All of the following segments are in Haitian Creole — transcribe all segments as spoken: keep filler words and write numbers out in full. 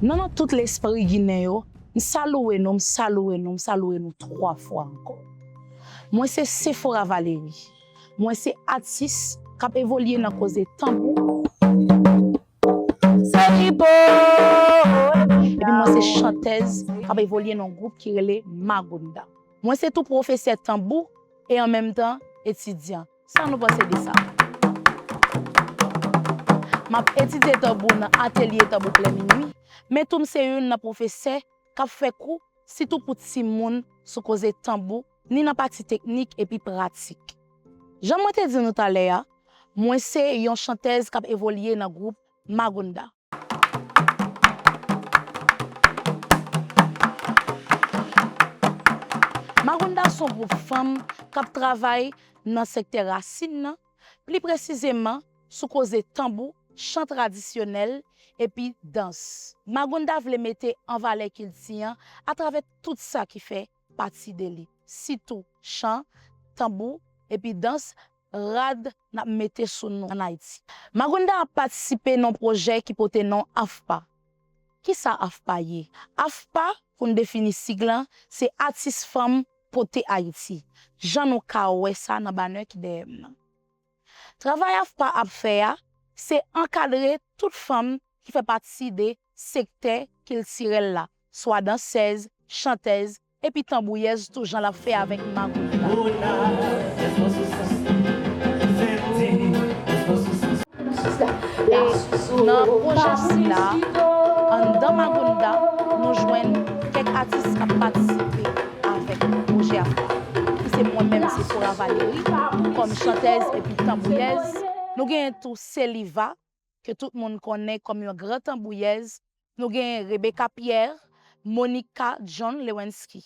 Nan non tout lespri ginen yo, m salouwe nou, m salouwe nou, m salouwe nou twa fwa ankò. Mwen se Sephora Valery. Mwen se atis k ap evolye nan koze tanbou. Epi mwen se chantèz k ap evolye nan yon gwoup ki rele Magounda. Mwen se tou pwofesè tanbou e an menm tan etidyan. Sa nou panse de sa? M ap etidye tanbou nan atelye tanbou klè minwi, men tou m se youn nan pwofesè k ap fè kou, sitou pou timoun, sou koze tanbou, ni nan pati teknik epi pratik. Jan mwen te di nou talè a, mwen se yon chantèz k ap evolye nan gwoup Magounda. Magounda se yon gwoup fanm k ap travay nan sektè rasin nan, pli presizeman sou koze tanbou, chan tradisyonèl epi dans. Magounda vle mete an valè kilti an atravè tout sa ki fè pati de li, sitou chan, tanbou epi dans, rad n ap mete sou nou ann Ayiti. Magounda ap patisipe nan yon pwojè ki pote non AFPA. Kisa AFPA ye? AFPA, pou n defini sig lan, se Atis Fanm Pote Ayiti, jan nou ka wè sa nan banè ki dèyè m nan. Travay AFPA ap fè a, se ankadre tout fanm ki fè pati de sektè kiltirèl la, swa dansèz, chantèz, epi tanbouyèz tou jan l ap fè avèk Magounda. E nan pwojè sila, anndan Magounda, nou jwenn kèk atis k ap patisipe avèk pwojè a, ki se mwen menm, Sephora Valery, kòm chantèz epi tanbouyèz. Nou genyen tou Celiva, ke tout moun konnen kòm yon gran tanbouyèz. Nou gen Rebecca Pierre, Monica John Lewinsky.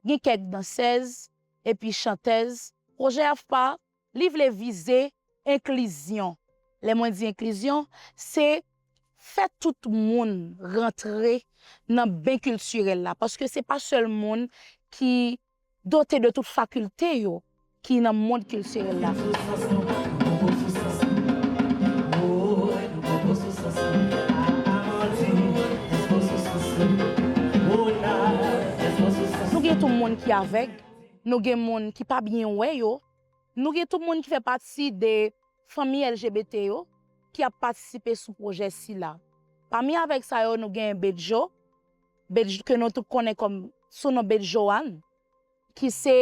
Gen kèk dansèz epi chantèz. Pwojè AFPA, li vle vize enklizyon. Lè mwen di enklizyon, se fè tout moun rantre nan ben kiltirèl la, paske se pa sèl moun ki dote de tout fakilte yo ki nan mond kiltirèl la. Nou gen tou moun ki avèg, nou gen moun ki pa byen wè yo, nou gen tou moun ki fè pati de fanmi L G B T yo ki ap patisipe sou pwojè sila. Pami avèg sa yo, nou gen Bedjo, Bedjo, ke nou tout konnen kòm sou non Bedjoane, ki se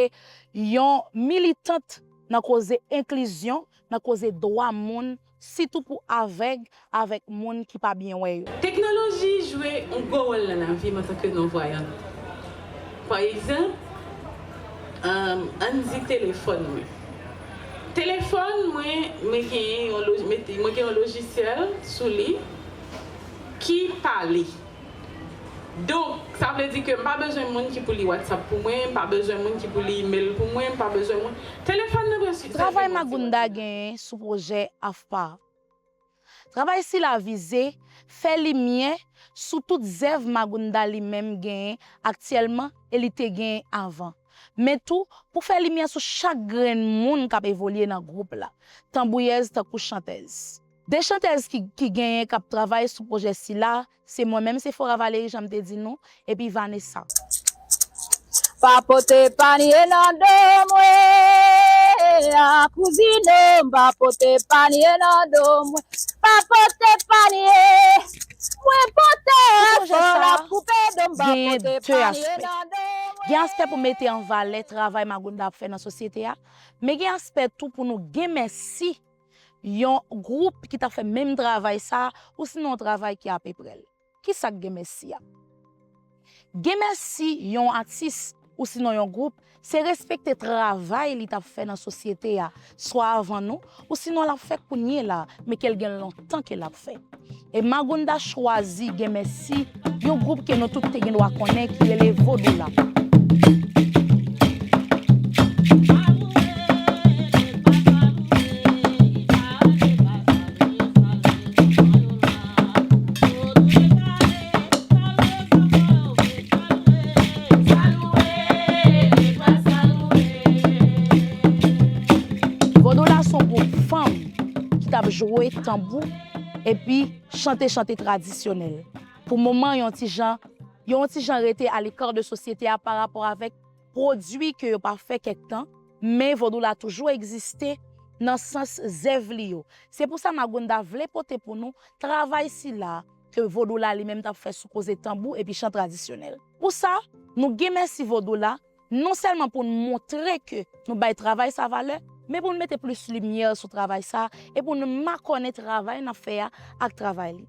yon militant nan koze enklizyon, nan koze dwa moun, sitou pou avèg, avèk moun ki pa byen wè yo. Teknoloji jwe yon gwo wòl nan lavi m antanke non vwayan. Pa egzanp, ann di telefòn mwen. Telefòn mwen, mwen genyen yon lo-, mwen gen yon lojisyèl sou li ki pale. Donk, sa vle di ke m pa bezwen moun ki pou li WhatsApp pou mwen, m pa bezwen moun ki pou li email pou mwen, m pa bezwen moun. Telefòn nan pran sou. Travay Magounda genyen sou pwojè AFPA. Travay sila vize fè limyè sou tout zèv Magounda li menm genyen aktyèlman e li te genyen avan. Men tou, pou fè limyè sou chak grenn moun k ap evolye nan gwoup la, tanbouyèz tankou chantèz. De chantèz ki, ki genyen k ap travay sou pwojè sila, se mwen menm, Sephora Valery, jan m te di nou, epi Vanessa. Pa pote panye nan do mwen, a kouzine m, pa pote panye nan do mwen, pa pote panye, mwen pote fò l ap koupe do m, pa pote panye nan do mwen. Gen aspè pou mete an valè travay Magounda ap fè nan sosyete a, men gen aspè tou pou nou gen mèsi yon gwoup ki t ap fè menm travay sa a, ou sinon yon travay ki apeprè l. Kisa k gen mèsi a? Gen mèsi yon atis ou sinon yon gwoup, se respekte travay li t ap fè nan sosyete a, swa avan nou, ou sinon l ap fè kounye la, men ke l gen lontan ke l ap fè. E Magounda chwazi gen mèsi yon gwoup ke nou tout te gen dwa konnen ki rele Vodou la. Vodou la se yon gwoup tanbou, epi chante chante tradisyonèl. Pou moman, yon ti jan, yon ti jan rete à l'écart de sosyete a pa rapò avèk pwodui ke yo pa fè kèk tan, men vodou la toujou egziste nan sans zèv li yo. Se pou sa Magounda vle pote pou nou travay sila ke vodou la li menm t ap fè sou koze tanbou epi chan tradisyonèl. Pou sa, nou gen mèsi vodou la, non sèlman pou n montre ke nou bay travay sa valè, men pou n mete plis limyè sou travay sa e pou n makònen travay n ap fè a ak travay li.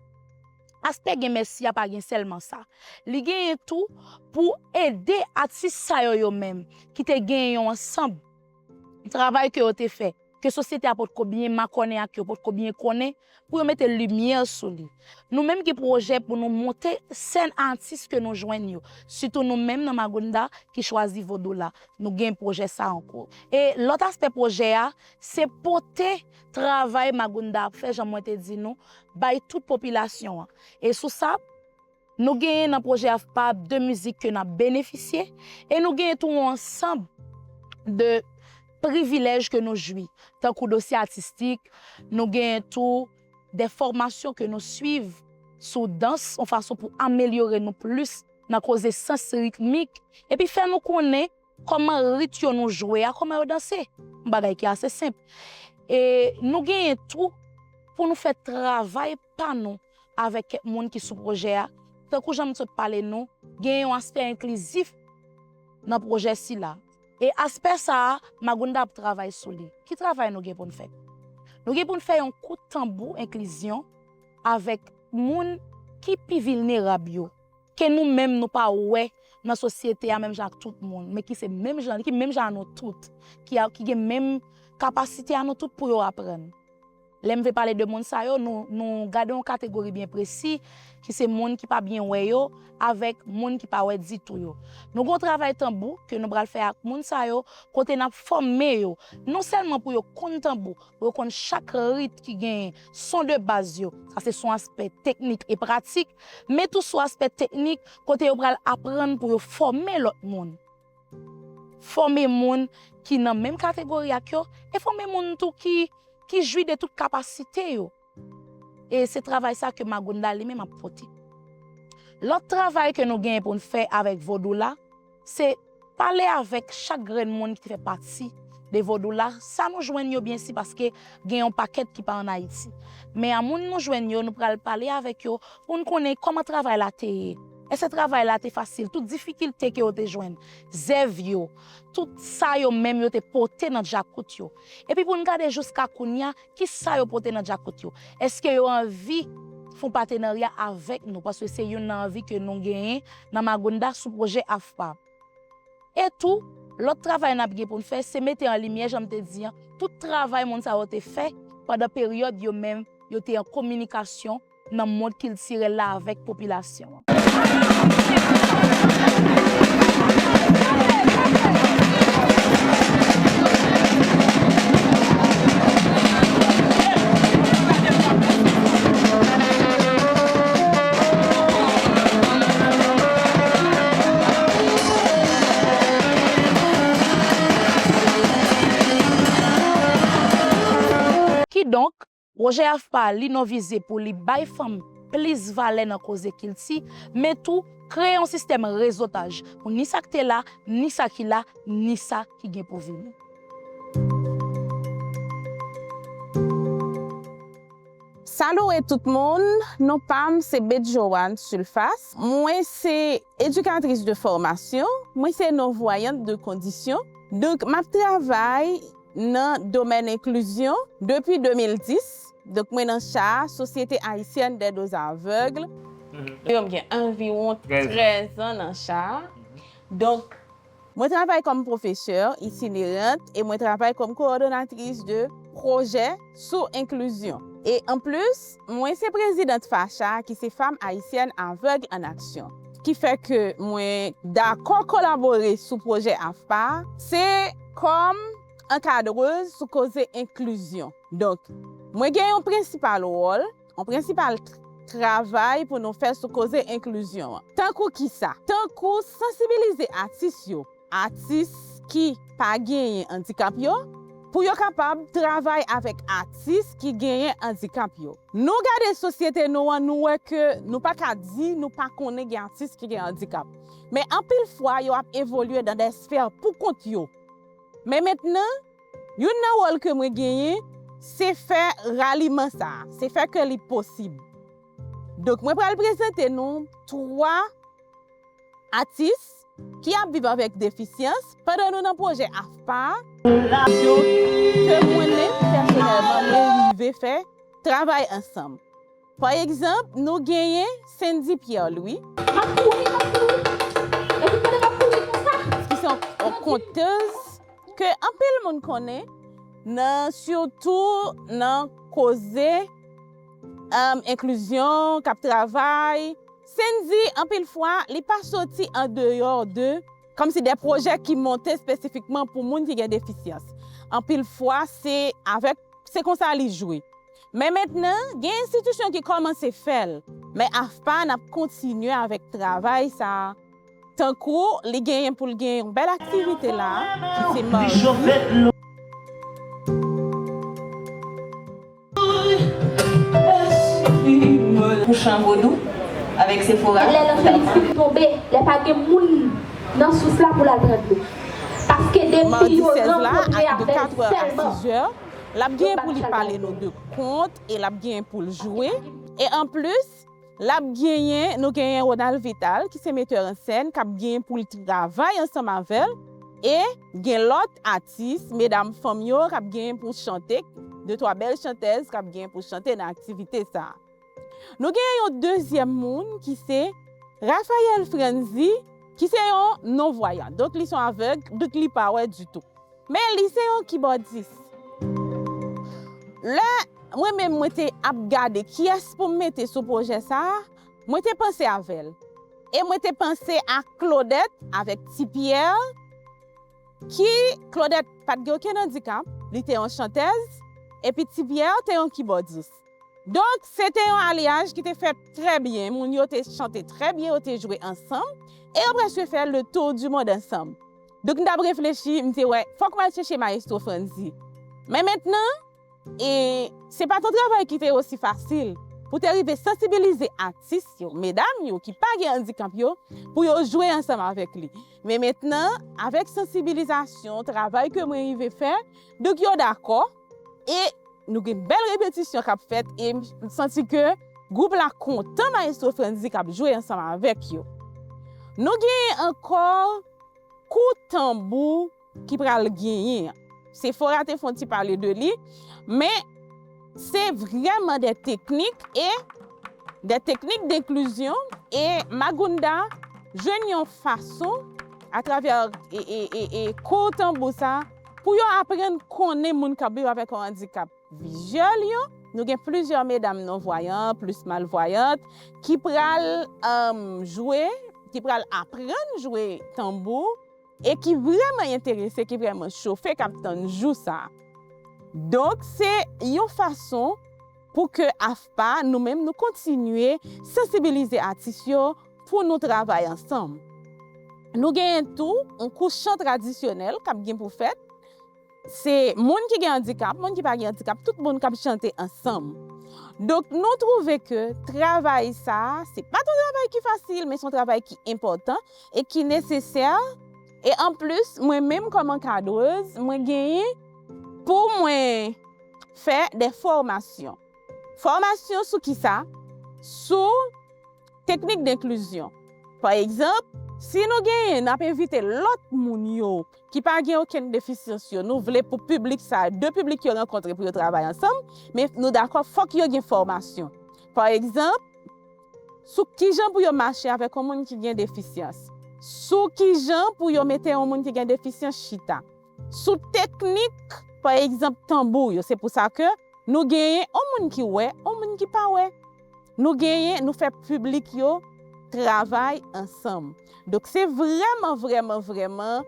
Aspè gen mèsi a pa gen sèlman sa. Li genyen tou pou ede atis sa yo yo menm ki te genyen yon ansanm travay ke yo te fè, ke sosyete a potko byen makònen ak yo, potko byen konnen, pou yo mete limyè sou li. Nou menm gen pwojè pou nou monte sèn atis ke nou jwenn yo, sitou nou menm nan Magounda ki chwazi vodou la. Nou gen pwojè sa an kou. E lòt aspè pwojè a, se pote travay Magounda ap fè, jan mwen te di nou, bay tout popilasyon an. E sou sa, nou genyen nan pwojè AFPA de mizik ke n ap benefisye, e nou genyen tou yon ansanm de privilèj ke nou jwi, tankou dosye atistik, nou genyen tou de fòmasyon ke nou swiv sou dans, yon fason pou amelyore nou plis nan koze sans ritmik, epi fè nou konnen kòman rit yo nou jwe a, kòman yo danse. Yon bagay ki ase senp. E nou genyen tou pou nou fè travay pa nou avèk kèk moun ki sou pwojè a. Tankou jan m sot pale nou, gen yon aspè enklizif nan pwojè sila. E aspè sa a, Magounda ap travay sou li. Ki travay nou gen pou n fè? Nou gen pou n fè yon kout tanbou enklizyon avèk moun ki pi vilnerab yo, ke nou menm nou pa wè nan sosyete a menm jan ak tout moun, men ki se menm jan, ki menm jan a nou tout, ki, a, ki gen menm kapasite a nou tout pou yo aprann. Lè m vle pale de moun sa yo, nou, nou gade yon kategori byen presi, ki se moun ki pa byen wè yo, avèk moun ki pa wè ditou yo. Nou gen yon travay tanbou ke nou pral fè ak moun sa yo, kote n ap fòme yo, non sèlman pou yo konn tanbou, pou yo konn chak rit ki genyen, son de baz yo, sa se sou aspè teknik e pratik, men tou sou aspè teknik, kote yo pral aprann pou yo fòme lòt moun. Fòme moun ki nan menm kategori ak yo, e fòme moun tou ki, ki jwi de tout kapasite yo. E se travay sa ke Magounda li menm ap pote. Lòt travay ke nou genyen pou n fè avèk vodou la, se pale avèk chak grenn moun ki te fè pati de vodou la. Sa nou jwenn yo byensi paske gen yon pakèt ki pa ann Ayiti. Men a moun nou jwenn yo, nou pral pale avèk yo pou n konnen kòman travay la te ye. Èske travay la te fasil? Tout difikilte ke yo te jwenn, zèv yo, tout sa yo menm yo te pote nan djakout yo. Epi pou n gade jiska kounye a, ki sa yo pote nan djakout yo? Èske yo anvi fè yon patenarya avèk nou? Paske se youn nan anvi ke nou genyen nan Magounda sou pwojè AFPA. E tou, lòt travay n ap gen pou n fè, se mete an limyè, jan m te di an, tout travay moun sa yo te fè pandan peryòd yo menm yo te an kominikasyon nan mond kiltirèl la avèk popilasyon an. Kidonk, pwojè AFPA li non vize pou li bay fanm plis valè nan koze kilti, men tou kreye yon sistèm rezotaj pou ni sa k te la, ni sa ki la, ni sa ki gen pou vini. Salut tout moun, non pa m se Bedjoane Sulfas. Mwen se edikatris de fòmasyon, mwen se non-voyante de kondisyon. Donk, m ap travay nan domèn enklizyon depi de mil dis. Donk, mwen nan cha Société Haïtienne d'Aide aux Aveugles. Yo, m gen anviwon trèz an nan cha. Donk, mwen travay kòm pwofesè itinerant e mwen travay kòm kowòdonatris de pwojè sou enklizyon. E anplis, mwen se prezidant FACHA, ki se Femmes Haïtiennes Aveugles en Action. Ki fè ke mwen dakò kolabore sou pwojè AFPA, se kòm ankadrez sou koze enklizyon. Donk, mwen gen yon prensipal wòl, yon prensipal tr-, travay pou nou fè sou koze enklizyon an. Tankou kisa? Tankou sansibilize atis yo, atis ki pa genyen andikap yo, pou yo kapab travay avèk atis ki genyen andikap yo. Nou gade sosyete nou an, nou wè ke nou pa ka di nou pa konnen gen atis ki gen andikap. Men anpil fwa, yo ap evolye nan de sfè pou kont yo. Men mentnan, youn nan wòl ke mwen genyen, se fè raliman sa a, se fè ke li posib. Donk, mwen pral prezante nou twa atis ki ap viv avèk defisyans pandan nou nan pwojè afpa a. Yo, ke mwen menm, pèsonèlman, mwen rive fè travay ansanm. Pa egzanp, nou genyen Sendy Pierre Louis, M ap kouri, m ap kouri. Epi pandan m ap kouri konsa, ki se yon, yon kontèz ke anpil moun konnen, nan, sitou nan koze, um, enklizyon, k ap travay. Sendy, anpil fwa, li pa soti andeyò de, kòmsi de pwojè ki monte espesifikman pou moun ki gen defisyans. Anpil fwa, se avèk, se konsa li jwe. Men mentnan, gen enstitisyon ki kòmanse fè l. Men afpa, n ap kontinye avèk travay sa a. Tankou li genyen pou l gen yon bèl aktivite la, ki se madi. Kouchan vodou avèk Sephora. Lè nan Felix fin tonbe, lè pa gen moun nan sous la pou l al pran dlo. Paske depi yo rankontre avè l sèlman, l ap genyen pou li pale nou de kont e l ap genyen pou l jwe. E anplis, l ap genyen, nou genyen Ronald Vital, ki se metè an sèn, k ap genyen pou l travay ansanm avè l. E gen lòt atis, medam fanm yo, k ap genyen pou chante, de twa bèl chantèz k ap genyen pou chante nan aktivite sa a. Nou genyen yon dezyèm moun ki se Raphaël Franzi, ki se yon non-voyant. Donk, li se yon avèg, donk li pa wè ditou. Men li se yon kibòdis. Lè mwen menm mwen te ap gade kiyès pou m mete sou pwojè sa a, mwen te panse avè l. E mwen te panse a Claudette avèk Ti Pierre, ki Claudette pa t gen okenn andikap, li te yon chantèz, epi Ti Pierre te yon kibòdis. Donk, se te yon alyaj ki te fèt trè byen. Moun yo te chante trè byen, yo te jwe ansanm, e yo prèske fè le tour du monde ansanm. Donk, m t ap reflechi, m te wè, fòk m al chèche Maestro Franzi. Men mentnan, e se pa t yon travay ki te osi fasil pou te rive sansibilize atis yo, medam yo ki pa gen andikap yo, pou yo jwe ansanm avèk li. Men mentnan, avèk sansibilizasyon, travay ke mwen rive fè, donk yo dakò, e nou gen bèl repetisyon k ap fèt, e m santi ke gwoup la kontan Maestro Franzi k ap jwe ansanm avèk yo. Nou genyen ankò kou tanbou ki pral genyen an. Sephora te fè yon ti pale de li, men se vrèman de teknik e de teknik denklizyon, e Magounda jwenn yon fason atravè e, e, e, e kou tanbou sa pou yo aprann konnen moun k ap viv avèk yon andikap vizyèl yo. Nou gen plizyè medam nonvwayan, plis malvwayant, ki pral, um, jwe, ki pral aprann jwe tanbou e ki vrèman enterese, ki vrèman chofe, k ap tann jou sa a. Donk, se yon fason pou ke afpa, nou menm, nou kontinye sansibilize atis yo pou nou travay ansanm. Nou genyen tou yon kou chan tradisyonèl k ap gen pou fèt. Se moun ki gen andikap, moun ki pa gen andikap, tout moun k ap chante ansanm. Donk, nou twouve ke travay sa a, se pa t yon travay ki fasil, men se yon travay ki enpòtan e ki nesesè. E anplis, mwen menm kòman kadrez, mwen genyen pou mwen fè de fòmasyon. Fòmasyon sou kisa? Sou teknik denklizyon. Pa egzanp, si nou genyen, n ap envite lòt moun yo ki pa gen okenn defisyans yo, nou vle pou piblik sa, de piblik yo rankontre pou yo travay ansanm, men nou dakò, fòk yo gen fòmasyon. Pa egzanp, sou kijan pou yo mache avèk yon moun ki gen defisyans, sou kijan pou yo mete yon moun ki gen defisyans chita, sou teknik, pa egzanp, tanbou yo. Se pou sa ke nou genyen yon moun ki wè, yon moun ki pa wè. Nou genyen, nou fè piblik yo travay ansanm. Donk, se vrèman, vrèman, vrèman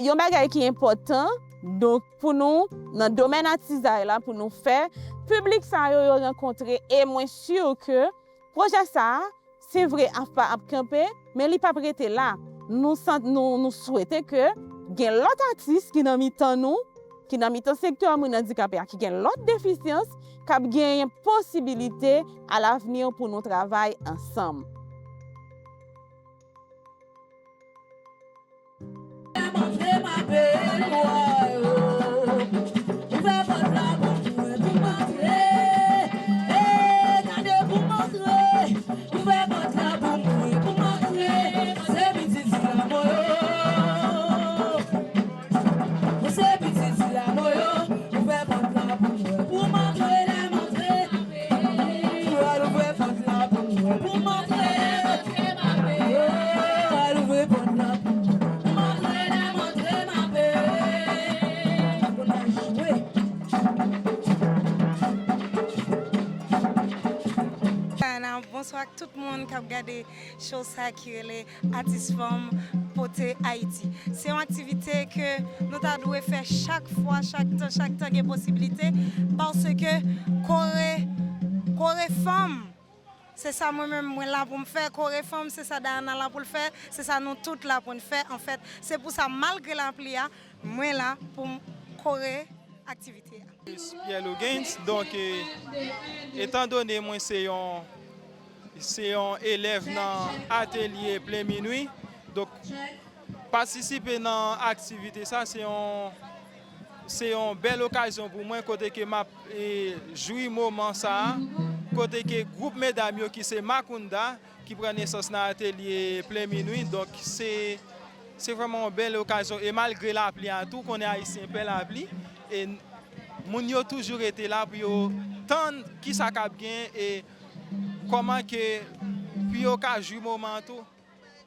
yon bagay ki enpòtan. Donk, pou nou, nan domèn atizay la, pou nou fè piblik sa yo, yo rankontre. E mwen si ke pwojè sa a, se vre, afpa ap kanpe, men li p ap rete la. Nou sant-, nou, nou swete ke gen lòt atis ki nan mitan nou, ki nan mitan sektè moun andikape a ki gen lòt defisyans, k ap genyen posibilite alavni pou nou travay ansanm. Bonswa ak tout moun k ap gade show sa ki rele Atis Fanm Pote Ayiti. Se yon aktivite ke nou ta dwe fè chak fwa, chak tan, chak tan gen posiblite, paske kore, kore fanm, se sa mwen menm mwen la pou m fè, kore fanm, se sa Dayana la pou l fè, se sa nou tout la pou n fè. Anfèt, se pou sa, malgre lapli a, mwen la pou m kore aktivite a. Pierre Logens, donk, eh, etan done mwen se yon, se yon elèv nan atelye Plen Minwi, donk, patisipe nan aktivite sa, se yon, se yon bèl okazyon pou mwen, kote ke m ap, eh, jwi moman sa a, kote ke gwoup medam yo ki se Makounda, ki pran nesans nan atelye Plen Minwi. Donk, se, se vrèman yon bèl okazyon. E malgre lapli a tou, konnen Ayisyen pè lapli. E moun yo toujou rete la pou yo tann kisa k ap gen e kòman ke, pou yo ka jwi moman an tou.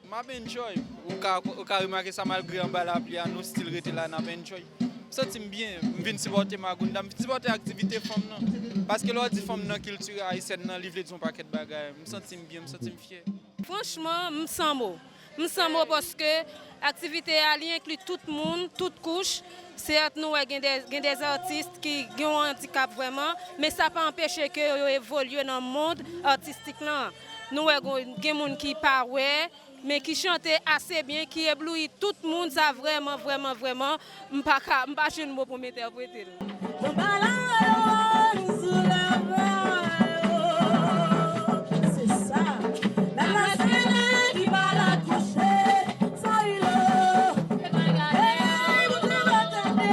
M ap enjoy. Ou ka, ou ka remake sa, malgre anba lapli a, nou still rete la, n ap enjoy. M santi m byen. M vin sipòte Magounda, m vin sipòte aktivite fanm nan. Paske lè w di fanm nan kilti ayisyèn nan, li vle di yon pakèt bagay. M santi m byen, m santi m fyè. Franchman, m san mo. M san mo paske aktivite a, li enkli tout moun, tout kouch. Sèt, nou wè gen de, gen de atis ki gen yon andikap vrèman, men sa pa anpeche ke yo evolye nan mond atistik lan. Nou wè gon, gen moun ki pa wè, men ki chante ase byen, ki eblouyi tout moun, sa vrèman, vrèman, vrèman, m pa ka, m pa jwenn mo pou m entèprete l. Bon, ba la, yo, sou la, yo, se sa. La, la, se la ki ba la kouche, sa ilo. Hey, moun yo va tande,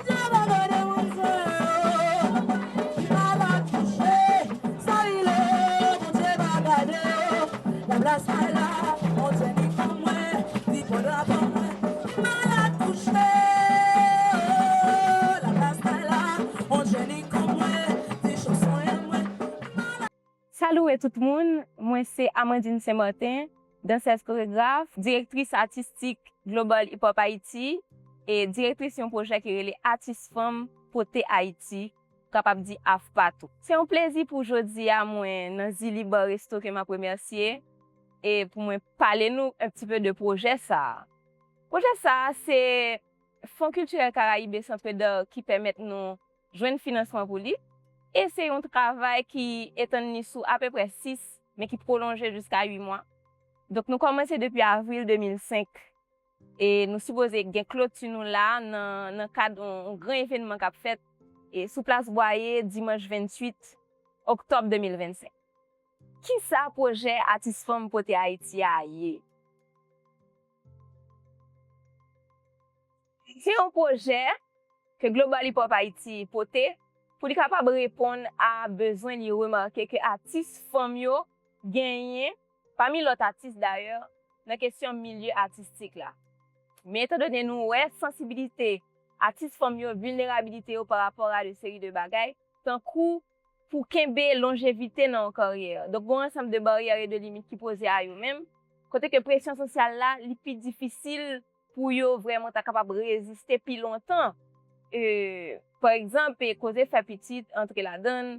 yo va gade moun sa, yo. Ki ba la kouche, sa ilo, Bondye va gade, yo. Lablas pa la, Bondye ni kon mwen, ni pran drapo mwen. Malad kouche, oh, lablas pa la, Bondye ni kon mwen, ni cho sonye mwen. Salut tout moun, mwen se Amandine Saint-Martin, dansèz koregraf, direktris atistik Global Hip Hop Haiti e direktris yon pwojè ki rele Atis Fanm Pote Ayiti, kapab di afpa tou. Se yon plezi pou jodi a mwen nan Zili Bar Resto ke m ap remèsye e pou mwen pale nou un petit peu de pwojè sa a. Pwojè sa a se Fonds Culturel Caraïbes Centre d'Art ki pèmèt nou jwenn finansman pou li. E se yon travay ki etann li sou apeprè sis, men ki pwolonje jiska uit mwa. Donk, nou kòmanse depi avril de mil senk. E nou sipoze gen kloti nou la nan, nan kad yon, yon gran evènman k ap fèt, e sou Plas Bwaye, dimanch venntuit oktòb de mil vennsenk. Kisa pwojè Atis Fanm Pote Ayiti a ye? Se yon pwojè ke Global Hip Hop Haiti pote pou li kapab reponn a bezwen li remake ke atis fanm yo genyen, pami lòt atis dayè, nan kesyon milye atistik la. Men etandone nou wè sansibilite atis fanm yo, vilnerabilite yo parapò a de seri de bagay, tankou pou kenbe lonjevite nan yon karyè. Donk, gen yon ansanm de baryè e de limit ki poze a yo menm, kote ke presyon sosyal la, li pi difisil pou yo vrèman ta kapab reziste pi lontan. E, pa egzanp, e koze fè pitit antre ladan l,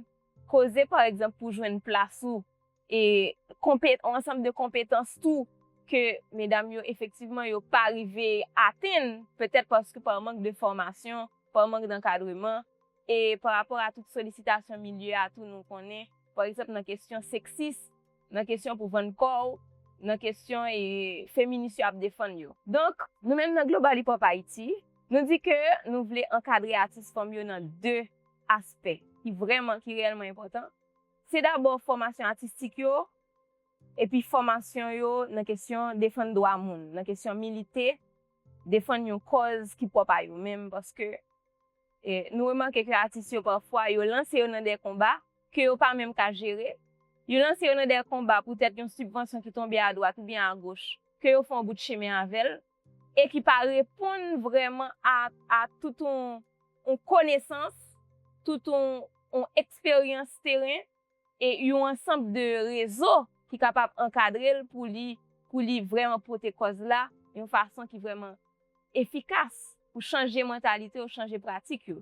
koze, pa egzanp, pou jwenn plas ou, e konpe-, yon ansanm de konpetans tou ke medam yo efektivman yo pa rive atenn, petèt paske pa mank de fòmasyon, pa mank d'ankadreman, e pa rapò a tout solisitasyon milye a tou nou konnen, pa egzanp nan kesyon seksis, nan kesyon pou vann kò w, nan kesyon e feminis yo ap defann yo. Donk, nou menm nan Global Hip Hop Haiti, Nou di ke nou vle ankadre atis fanm yo nan de aspè ki vrèman, ki reyèlman enpòtan. Se dabò fòmasyon atistik yo, epi fòmasyon yo nan kesyon defann dwa moun, nan kesyon milite, defann yon kòz ki pwòp a yo menm, paske, e, nou remake ke atis yo pafwa, yo lanse yo nan de konba ke yo pa menm ka jere, yo lanse yo nan de konba poutèt yon sibvansyon ki tonbe adwat oubyen agoch, ke yo fè yon bout chemen avè l, e ki pa reponn vrèman a, a tout yon, yon konesans, tout yon, yon eksperyans teren, e yon ansanm de rezo ki kapab ankadre l pou li, pou li vrèman pote kòz la yon fason ki vrèman efikas pou chanje mantalite yo, chanje pratik yo.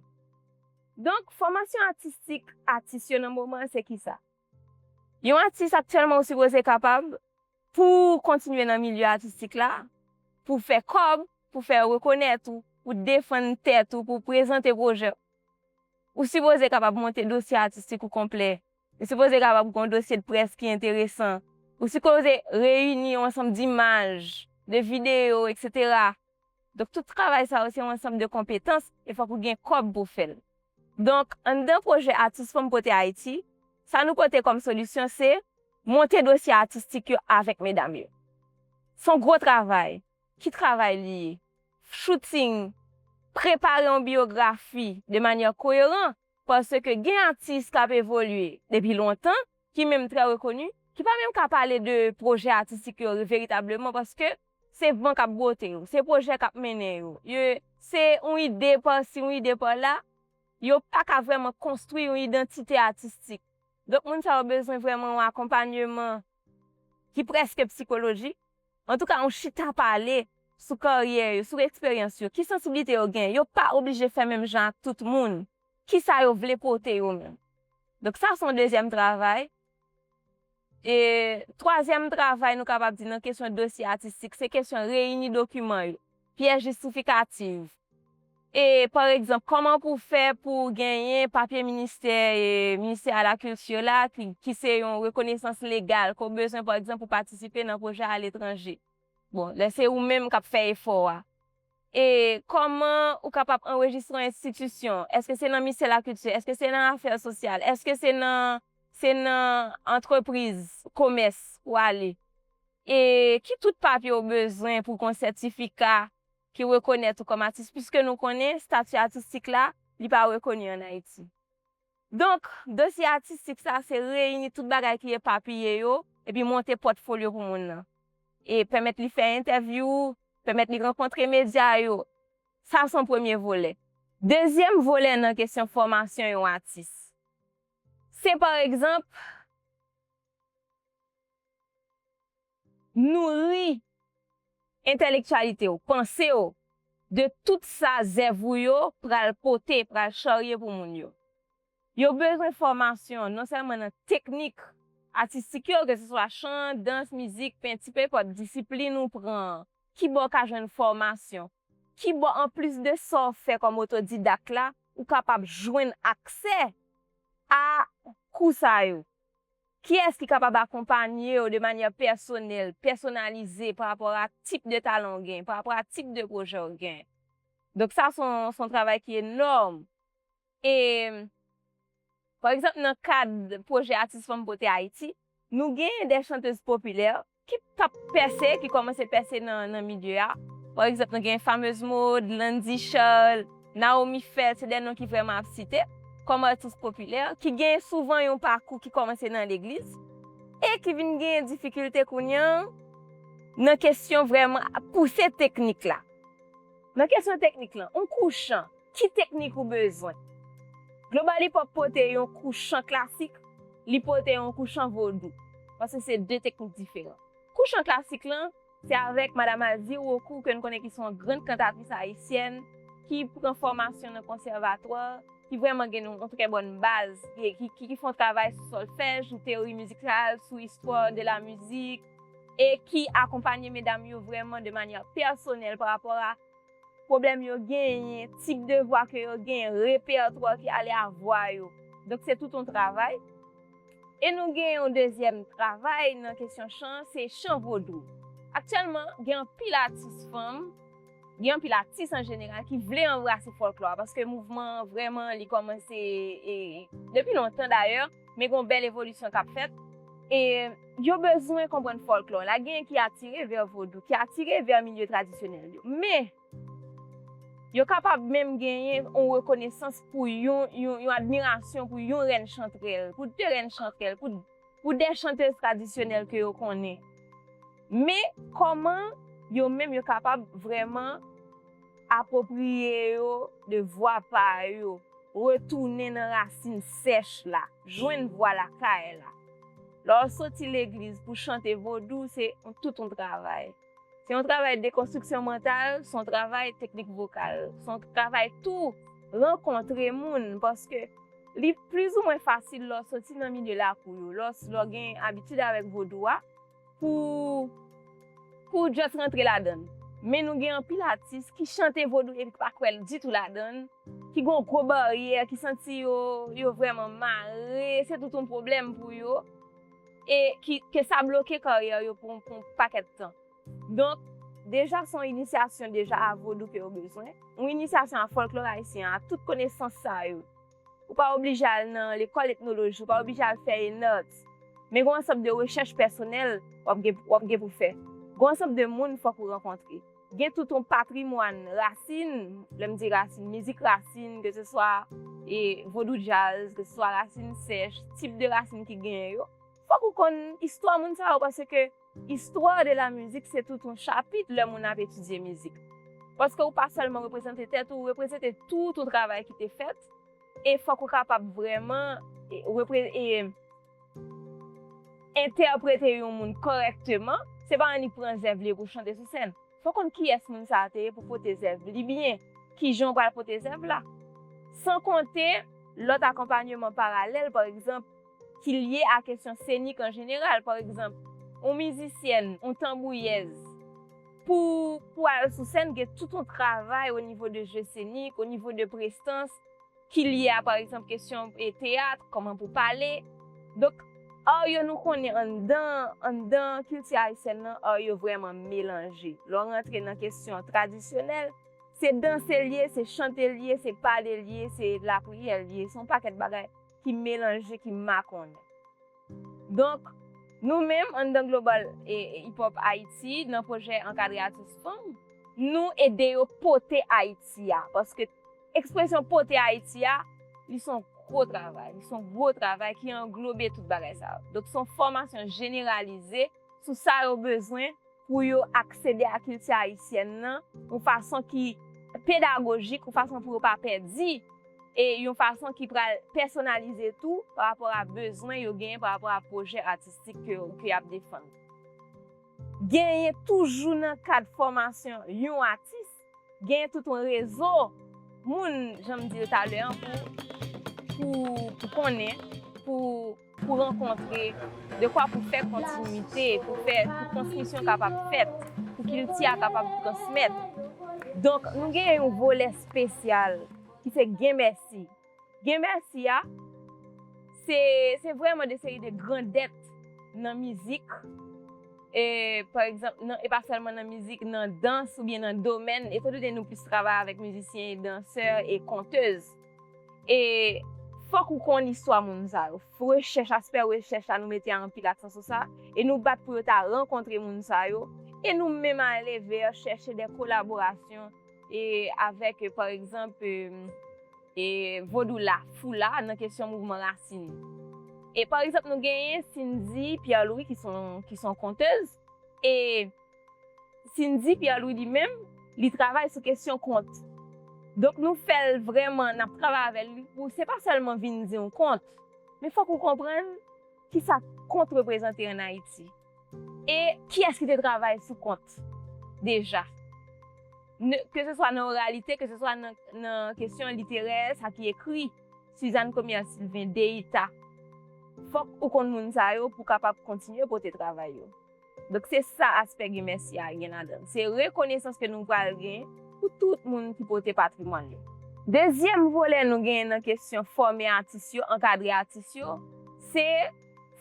Donk, fòmasyon atistik atis yo nan moman an se kisa? Yon atis aktyèlman ou sipoze kapab pou w kontinye nan milye atistik la, pou w fè kòb, pou w fè rekonèt ou, pou w defann tèt ou, pou w prezante pwojè w. Ou sipoze kapab monte dosye atistik ou konplè. Ou sipoze kapab gen yon dosye de près ki enteresan. Ou sipoze reyini yon ansanm dimaj, de videyo, etsetera. Donk, tout travay sa yo se yon ansanm de konpetans e fòk ou gen kòb pou w fè l. Donk, anndan pwojè Atis Fanm pote Ayiti, sa nou pote kòm solisyon se monte dosye atistik yo avèk medam yo. Se yon gwo travay. Ki travay li ye? Shooting, prepare yon biyografi de manyè koyeran, paske gen atis k ap evolye depi lontan, ki menm trè rekoni, ki pa menm ka pale de pwojè atistik yo veritableman, paske se van k ap bwote yo, se pwojè k ap mennen yo. Yo, se yon ide pasi, yon ide pala, yo pa ka vrèman konstwi yon idantite atistik. Donk, moun sa yo bezwen vrèman yon akonpanyeman ki prèske psikolojik. Antouka, yon chita pale sou karyè yo, sou eksperyans yo, ki sansiblite yo gen. Yo pa oblije fè menm jan ak tout moun. Kisa yo vle pote yo menm. Donk, sa se yon dezyèm travay. E twazyèm travay, nou kapab di nan kesyon dosye atistik, se kesyon reyini dokiman yo, pyès jistifikatif. E, pa egzanp, kòman pou fè pou genyen papye ministè, e, ministè a lakilti la, ki, ki se yon rekonesans legal ke w bezwen, pa egzanp, pou patisipe nan pwojè aletranje. Bon, lè se ou menm k ap fè efò a. E kòman ou kapab anrejistre yon enstitisyon? Èske se nan ministè lakilti? Èske se nan afè sosyal? Èske se nan, se nan antrepriz, komès ou ale? E ki tout papye ou bezwen pou gen yon sètifika ki rekonèt ou kòm atis, piske nou konnen estati atistik la, li pa rekoni ann Ayiti. Donk, dosye atistik sa, se reyini tout bagay ki epapiye yo, epi monte pòtfolyo pou moun nan. E pèmèt li fè entèvyou, pèmèt li rankontre medya yo. Sa se yon premye volè. Dezyèm volè nan kesyon fòmasyon yon atis, se pa egzanp, nouri entèlektyalite w, panse w, de tout sa zèv ou yo pral pote, pral charye pou moun yo. Yo bezwen fòmasyon non sèlman nan teknik atistik yo, ke se swa chan, dans, mizik, penti, pe enpòt disiplin ou pran an, ki bò w ka jwenn fòmasyon, ki bò, anplis de sa w fè kòm otodidak la, ou kapab jwenn aksè a kou sa yo. Kiyès ki kapab akonpanye w de manyè pèsonèl, pèsonalize pa rapò a tip de talan w gen, pa rapò a tip de pwojè w gen? Donk, sa se yon, se yon travay ki enòm. E, pa egzanp, nan kad pwojè Atis Fanm pote Ayiti, nou genyen de chantèz popilè ki t ap pèse, ki kòmanse pèse nan, nan milye a. Pa egzanp, nou gen Fameuse Maude, Landy Charles, Naomi Felt, se de non ki vrèman ap site kòm atis popilè, ki gen souvan yon pakou ki kòmanse nan legliz e ki vin gen difikilte kounye a nan kesyon vrèman pouse teknik la. Nan kesyon teknik lan, yon kou chan, ki teknik ou bezwen? Global Hip Hop pote yon kou chan klasik, li pote yon kou chan vodou. Paske se de teknik diferan. Kou chan klasik lan, se avèk Madam Alzire Rocou, ke n konnen ki se yon grann kantatris ayisyèn, ki pran fòmasyon nan konsèvatwa, ki vrèman gen yon, yon trè bòn baz, ki, ki, ki, ki fè yon travay sou sòlfèj, sou teyori mizikal, sou istwa de la mizik, e ki akonpanye medam yo vrèman de manyè pèsonèl pa rapò a pwoblèm yo genyen, tip de vwa ke yo genyen, repètwa ki ale a vwa yo. Donk, se tout yon travay. E nou gen yon dezyèm travay nan kesyon chan, se chan vodou. Aktyèlman, gen anpil atis fanm Gen anpil atis an jeneral ki vle anbrase fòlklò a, paske mouvman an vrèman li kòmanse e, depi lontan dayè, men gen yon bèl evolisyon k ap fèt. E yo bezwen konprann fòlklò la, gen ki atire vè vodou, ki atire vè milye tradisyonèl yo. Men, yo kapab menm genyen yon rekonesans pou yon, yon, yon admirasyon pou yon rèn chantrèl, pou de rèn chantrèl, pou, pou de chantèz tradisyonèl ke yo konnen. Men, kòman yo menm yo kapab vrèman apwopriye yo de vwa pa yo, retounen nan rasin sèch la, jwenn vwa lakay la. Lè w soti legliz pou chante vodou, se yon, tout yon travay. Se yon travay dekonstriksyon mantal, se yon travay teknik vokal, se yon travay tou rankontre moun, paske li plizoumwen fasil lè w soti nan milye lakou yo, lè w, lè w gen abitid avèk vodou a, pou, pou w just rantre ladan l. Men nou gen anpil atis ki chante vodou epi ki pa kwè ditou ladan l, ki gen yon gwo baryè, ki santi yo, yo vrèman mare, se tout yon pwoblèm pou yo, e ki, ke sa bloke karyè yo pou, pou yon pakèt tan. Donk, deja se yon inisyasyon deja a vodou ke yo bezwen, yon inisyasyon a fòlklò ayisyen, a tout konesans sa yo. Ou pa oblije al nan lekòl etnoloji, ou pa oblije al fè ENART. Men gen yon ansanm de rechèch pèsonèl w ap gen, w ap gen pou fè. Gen yon ansanm de moun fòk ou rankontre. Gen tout yon patrimwàn rasin, lè m di rasin, mizik rasin, ke se swa e vodou djaz, ke se swa rasin sèch, tip de rasin ki genyen yo. Fòk ou konn istwa moun sa yo, paske istwa de la mizik se tout yon chapit lè moun ap etidye mizik. Paske ou pa sèlman reprezante tèt ou, ou reprezante tout yon travay ki te fèt, e fòk ou kapab vrèman e, repre- e, entèprete yon moun kòrèkteman. Se pa annik pran zèv li epi w chante sou sèn. Fò w konn kiyès moun sa a te ye pou pote zèv li byen, kijan w pral pote zèv la. San konte lòt akonpanyeman paralèl, pa egzanp, ki lye a kesyon senik an jeneral, pa egzanp, yon mizisyèn, yon tanbouyèz, pou, pou al sou sèn, gen tout yon travay o nivo de je senik, o nivo de prestans, ki lye a, pa egzanp, kesyon e teyat, kòman pou pale. Donk, ar yo nou konnen anndan, anndan kilti ayisyèn nan, ar yo vrèman melanje. Lè w rantre nan kesyon tradisyonèl, se danse l ye, se chante l ye, se pale l ye, se lapriyè l ye, se yon pakèt bagay ki melanje, ki makonnen. Donk, nou menm, anndan Global e, e Hip Hop Haiti, nan pwojè Ankadre Atis Fanm, nou ede yo pote Ayiti a. Paske ekspresyon pote Ayiti a, li se yon gwo travay. Li se yon gwo travay ki anglobe tout bagay sa yo. Donk, se yon fòmasyon jeneralize sou sa yo bezwen pou yo aksede a kilti ayisyèn nan, yon fason ki pedagojik, yon fason pou yo pa pèdi, e yon fason ki pral pèsonalize tou pa rapò a bezwen yo genyen, pa rapò a pwojè atistik ke, ke y ap defann. Genyen toujou nan kad fòmasyon yon atis, genyen tout yon rezo moun, jan m di l talè an, pou, pou, pou konnen, pou, pou rankontre, dekwa pou fè kontinite, pou fè, pou transmisyon kapab fèt, pou kilti a kapab transmèt. Donk, nou genyen yon volè espesyal ki se Gen Mèsi. Gen Mèsi a, se, se vrèman de seri de grandèt nan mizik, e, pa egzanp, nan, e pa sèlman nan mizik, nan dans oubyen nan domèn, etan done nou plis travay avèk mizisyen e dansè e kontèz. E fòk ou konn istwa moun sa yo. Rechèch, aspè rechèch la, nou mete anpil aksan sou sa, e nou bat pou yo ta rankontre moun sa yo, e nou menm ale vè chèche de kolaborasyon e avèk, e, pa egzanp, e, e, vodou la, Foula, nan kesyon mouvman rasin. E pa egzanp, nou genyen Cindy Pierre-Louis, ki se yon, ki se yon kontèz, e Cindy Pierre-Louis li menm, li travay sou kesyon kont. Donk, nou fè l vrèman, n ap travay avè l pou se pa sèlman vin di yon kont, men fòk ou konprann kisa kont reprezante ann Ayiti. E kiyès ki te travay sou kont deja? Ne, ke se swa nan oralite, ke se swa nan, nan kesyon literè, sa ki ekri, Suzanne Comière Sylvain, Deïta. Fòk ou konn moun sa yo pou w kapab kontinye pote travay yo. Donk, se sa aspè Gen Mèsi a gen ladan l. Se rekonesans ke nou pral gen pou tout moun ki pote patrimwàn yo. Dezyèm volè nou genyen nan kesyon fòme atis yo, ankadre atis yo, se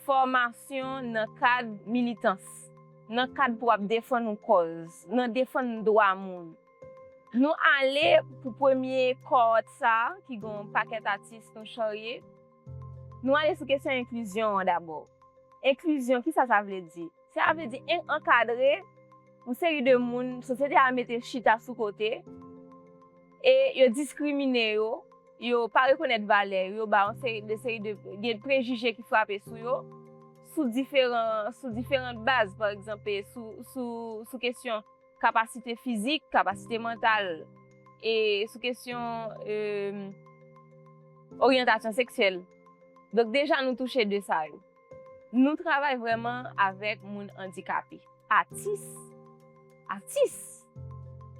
fòmasyon nan kad militans, nan kad pou w ap defann yon kòz, nan defann dwa moun. Nou ale pou premye kòt sa a, ki gen yon pakèt atis nou charye. Nou ale sou kesyon enklizyon an dabò. Enklizyon, kisa sa vle di? Sa vle di en-, ankadre yon seri de moun, sosyete a mete chita sou kote, e yo diskrimine yo, yo pa rekonèt valè yo, yo ba yon seri de, seri de, gen prejije ki frape sou yo, sou diferan, sou diferan baz, pa egzanp, sou, sou, sou kesyon kapasite fizik, kapasite mantal, e sou kesyon, e, oryantasyon seksyèl. Donk, deja nou touche de sa yo. Nou travay vrèman avèk moun andikape. Atis, atis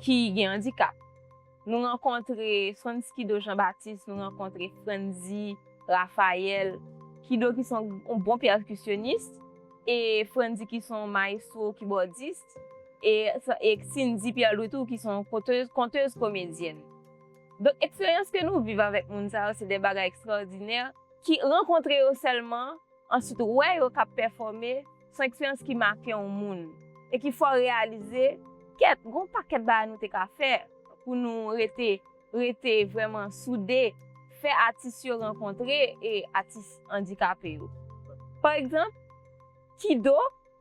ki gen andikap. Nou rankontre Swanskido Jean Baptiste, nou rankontre Frandy Raphaël, Kido ki se yon bon pèkisyonis, e Frandy ki se yon mayestwo kibòdis, e, e Cindy Pierre Louis tou ki se yon kontez, kontez komedyèn. Donk, eksperyans ke nou viv avèk moun sa yo, se de bagay ekstraòdinè ki rankontre yo sèlman, answit wè yo k ap pèfòme, se yon eksperyans ki make yon moun e ki fè w reyalize, kèt, gen yon pakèt bagay nou te ka fè pou nou rete, rete vrèman soude, fè atis yo rankontre e atis andikape yo. Pa egzanp, Kido,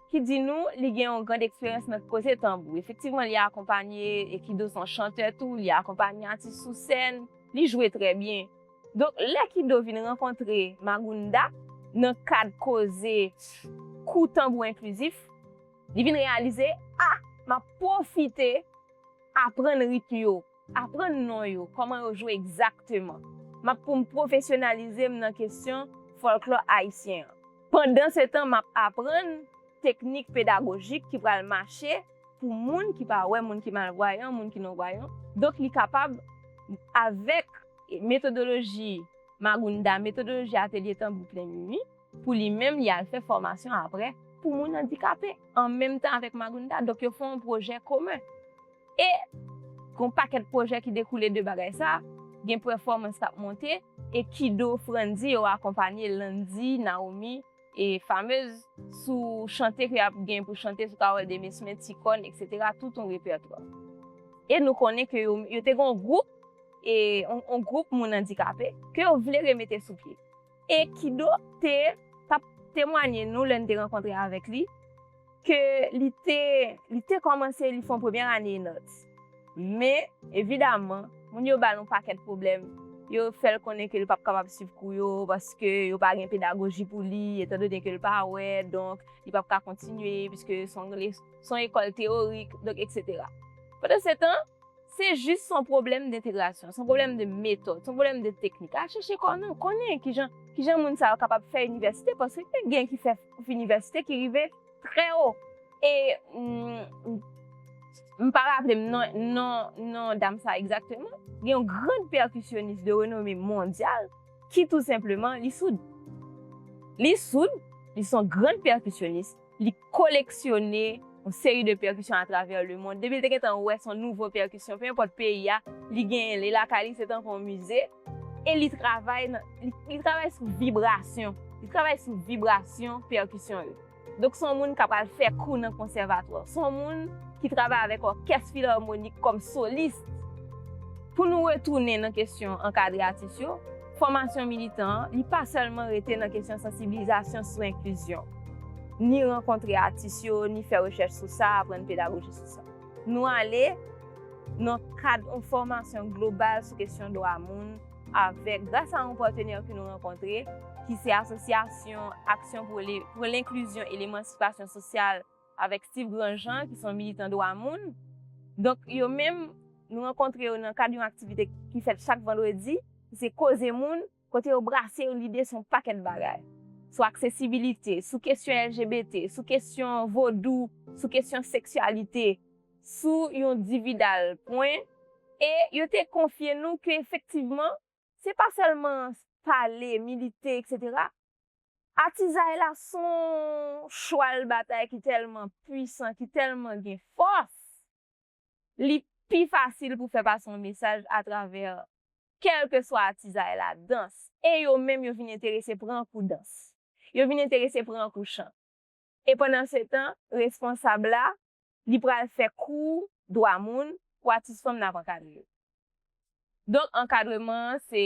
ki di nou li gen yon grand eksperyans nan koze tanbou. Efektivman, li akonpanye, e Kido se yon chantè tou, li akonpanye atis sou sèn, li jwe trè byen. Donk, lè Kido vin rankontre Magounda nan kad koze kou tanbou enklizif, li vin reyalize, a, m ap pwofite aprann ritm yo, aprann non yo, kòman yo jwe egzakteman. M ap pou m pwofesyonalize m nan kesyon fòlklò ayisyen an. Pandansetan, m ap aprann teknik pedagojik ki pral mache pou moun ki pa wè, moun ki malvwayan, moun ki nonvwayan. Donk, li kapab, avèk metodoloji Magounda, metodoloji Atelye Tanbou Plen Mimi, pou li menm, li al fè fòmasyon apre pou moun andikape, an menm tan avèk Magounda. Donk, yo fè yon pwojè komen. E gen yon pakèt pwojè ki dekoule de bagay sa, gen pèfòmans k ap monte, e Kido, Frandy, yo akonpanye Landy, Naomi, e Famez sou chante ke y ap gen pou chante sou Carole Demesmin, Ti Kòn, etsetera, tout yon repètwa. E nou konnen ke yo, yo te gen yon gwoup, e yon, yon gwoup moun andikape ke yo vle remete sou pye. E Kido te, t ap temwanye nou lè n te rankontre avèk li, ke li te, li te kòmanse, li fè yon premyè ane ENARTS. Men, evidaman, moun yo ba l yon pakèt pwoblèm. Yo fè l konnen ke li p ap kapab swiv kou yo, paske yo pa gen pedagoji pou li, etandone ke l pa wè, donk, li p ap ka kontinye, piske se yon le-, se yon ekòl teyorik, donk, etsetera. Pandansetan, se jis yon pwoblèm de entegrasyon, se yon pwoblèm de metòd, se yon pwoblèm de teknik. Al chèche kò nou, konnen kijan, kijan moun sa yo kapab fè inivèsite, paske gen ki fè inivèsite ki rive trè wo. E, mm, m pa raple m non, non, non dam sa egzakteman. Gen yon grand pèkisyonis de renome mondyal ki tou senpleman, li soud. Li soud, li se yon grand pèkisyonis, li koleksyone yon seri de pèkisyon atravè lemonn. Depi l te gentan wè se yon nouvo pèkisyon, pe enpòt peyi a, li genyen l, e lakay li se tankou yon mize, e li travay nan, li, li travay sou vibrasyon, li travay sou vibrasyon pèkisyon yo. Donk, se yon moun k ap al fè kou nan konsèvatwa. Se yon moun ki travay avèk òkès filarmonik kòm solis. Pou nou retounen nan kesyon ankadre atis yo, fòmasyon militan an, li pa sèlman rete nan kesyon sansibilizasyon sou enklizyon, ni rankontre atis yo, ni fè rechèch sou sa, aprann pedagoji sou sa. Nou ale nan kad yon fòmasyon global sou kesyon dwa moun, avèk, gras a yon patnè ke nou rankontre, ki se Asosyasyon Aksyon pou Le-, pou Lenklizyon e Lemansipasyon Sosyal, avèk Steve Grandjean, ki se yon militan dwa moun. Donk, yo menm, nou rankontre yo nan kad yon aktivite ki fèt chak vandredi, ki se Koze Moun, kote yo brase yon lide sou yon pakèt bagay. Sou aksesibilite, sou kesyon L G B T, sou kesyon vodou, sou kesyon seksyalite, sou yon dividal pwen, e yo te konfye nou ke efektivman, se pa sèlman pale, milite, etsetera. Atizay la se yon chwal batay ki tèlman pwisan, ki tèlman gen fòs, li pi fasil pou fè pase yon mesaj atravè kèlkeswa atizay la, dans. E yo menm, yo vin enterese pran kou dans. Yo vin enterese pran kou chan. E pandansetan, responsab la, li pral fè kou dwa moun, pou atis fanm n ap ankadre yo. Donk, ankadreman an, se,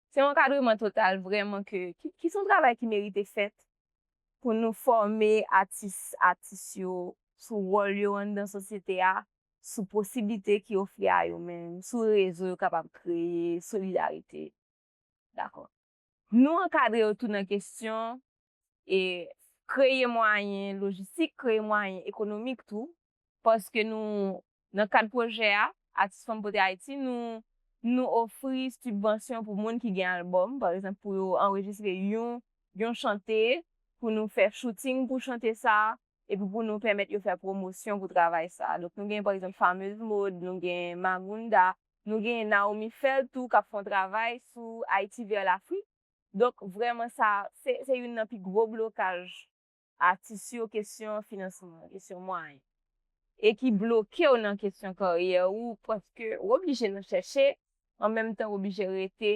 se yon ankadreman total vrèman ke, ki, ki se yon travay ki merite fèt pou nou fòme atis, atis yo sou wòl yo anndan sosyete a, sou posiblite ki ofri a yo menm, sou rezo yo kapab kreye, solidarite. Dakò. Nou ankadre yo tou nan kesyon e kreye mwayen lojistik, kreye mwayen ekonomik tou, paske nou, nan kad pwojè a, Atis Fanm Pote Ayiti, nou, nou ofri sibvansyon pou moun ki gen albòm, pa egzanp, pou yo anrejistre yon, yon chante, pou nou fè shooting pou chante sa, epi pou nou pèmèt yo fè pwomosyon pou travay sa. Donk, nou gen, pa egzanp, Fameuse Mode, nou gen Magunda, nou gen Naomi Feld tou, k ap fè yon travay sou Haïti vers l'Afrique. Donk, vrèman, sa, se, se youn nan pi gwo blokaj atis yo, kesyon finansman, kesyon mwayen. E ki bloke w nan kesyon karyè ou, paske w oblije nan chèche, an menm tan w oblije rete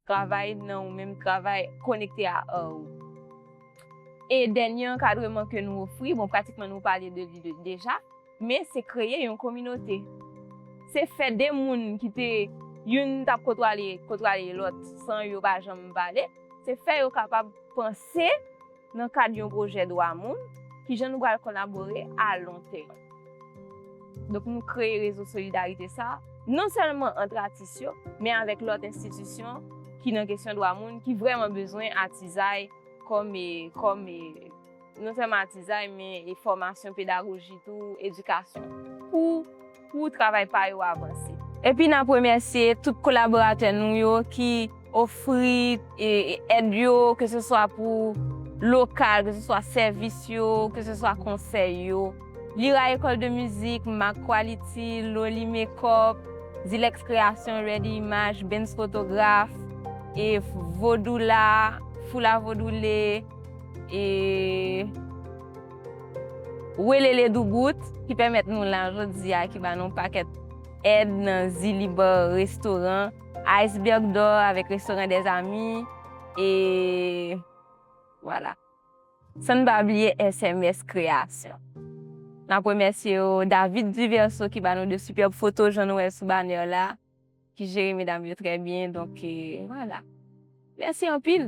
travay nan ou menm, travay konekte a, a ou. E dènye ankadreman ke nou ofri, bon, pratikman nou pale de li de, deja, men se kreye yon kominote. Se fè de moun ki te, youn t ap kotwale, kotwale lòt san yo pa janm pale, se fè yo kapab panse nan kad yon pwojè dwa moun, kijan nou pral kolabore a lon tèm. Donk, nou kreye rezo solidarite sa, non sèlman ant atis yo, men avèk lòt enstitisyon ki nan kesyon dwa moun, ki vrèman bezwen atizay kòm, e, kòm, e, non sèlman atizay, men e fòmasyon, pedagoji tou, edikasyon, pou, pou travay pa yo avanse. Epi n ap remèsye tout kolaboratè nou yo ki ofri, e, e, èd yo, ke se swa pou lokal, ke se swa sèvis yo, ke se swa konsèy yo. Lira École de Musique, Mac Quality, Loli Makeup, Zilex Création, Ready Image, Benz Photographe, e Vodoula, Foula Vodoulé, e Welele Doubout, ki pèmèt nou la jodi a, ki ba nou pakèt èd nan Zili Bar Restoran, Iceberg D'Or avèk Restoran des Amis, e vwala. San n pa bliye S M S Création. N ap remèsye yo, David Duverso ki ba nou de sipèb foto, jan nou wè sou banè la, ki jere medam yo trè byen. Donk, e, vwala. Mèsi anpil.